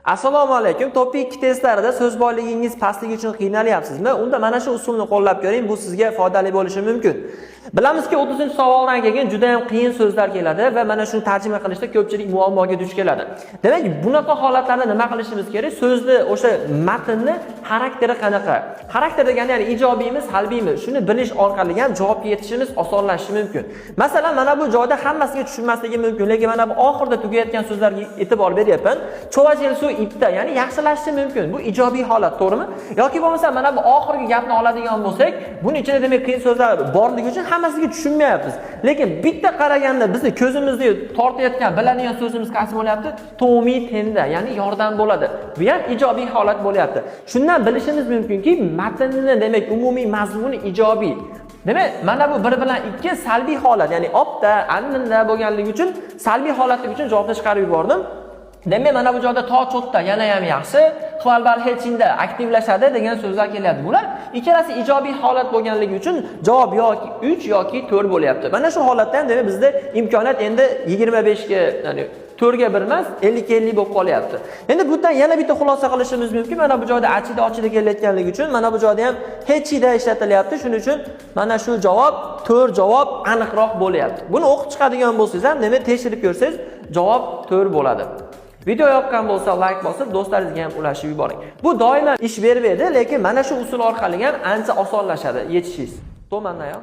Assalomu alaykum. TOPIK 2 testlarida so'z boyligingiz pastligi uchun qiynalyapsizmi? Unda mana shu usulni qo'llab ko'ring, bu sizga foydali bo'lishi mumkin. Bilamizki, 30-savoldan keyin juda ham qiyin so'zlar keladi va mana shuni tarjima qilishda ko'pchilik muammoga duch keladi. Demak, bunaqa holatlarda nima qilishimiz kerak? So'zni, o'sha matnni xarakteri qanaqa? Xarakter degani, ya'ni ijobiymi, salbiymi? Shuni bilish orqali ham javobga yetishimiz osonlashishi mumkin. Masalan, mana bu joyda hammasiga tushunmasligi mumkin, lekin mana bu oxirida tugayotgan so'zlarga e'tibor beryapman. Suv ipda, ya'ni yaxshilashishi mumkin. Bu ijobiy holat, to'g'rimi? Yoki bo'lmasa mana bu oxirgi gapni oladigan bo'lsak, buni ichida, demak, qiyin so'zlar borligi uchun hammasiga tushunmayapmiz. Lekin bitta qaraganda bizni ko'zimizni tortayotgan, biladigan so'zimiz qaysi bo'lyapti? Tomi tenda, ya'ni yordam bo'ladi. Bu ham ijobiy holat bo'lyapti. Shundan bilishimiz mumkinki, matnni, demak, umumiy mazmuni ijobiy. Demak, mana bu 1 bilan 2 salbiy holat, ya'ni opda, anninda bo'lganligi uchun, salbiy holatligi uchun javobni chiqarib yubordim. Demak, mana bu joyda to cho'tda yana ham yaxshi, Xvalbal hechinda aktivlashadi degan so'zlar kelyapti. Bular ikkalasi ijobiy holat bo'lganligi uchun javob yoki 3 yoki 4 bo'lyapti. Mana shu holatda ham, demak, bizda imkoniyat endi 25 ga, ya'ni 4 ga 1 emas, 50 ga 50 bo'lib qolyapti. Endi bundan yana bitta xulosa qilishimiz mumkin. Mana bu joyda achida ochida kelayotganligi uchun mana bu joyda ham hechida ishlatilyapti. Shuning uchun mana shu javob, 4 javob aniqroq bo'lyapti. Buni o'qib chiqadigan bo'lsangiz ham, demak, tekshirib ko'rsangiz, javob 4 bo'ladi. Video yoqqan bo'lsa, like bosib, do'stlaringizga ham ulashib yuboring. Bu doimo ish bermaydi, lekin mana shu usul orqali ham ancha osonlashadi yechishingiz. To'mandan.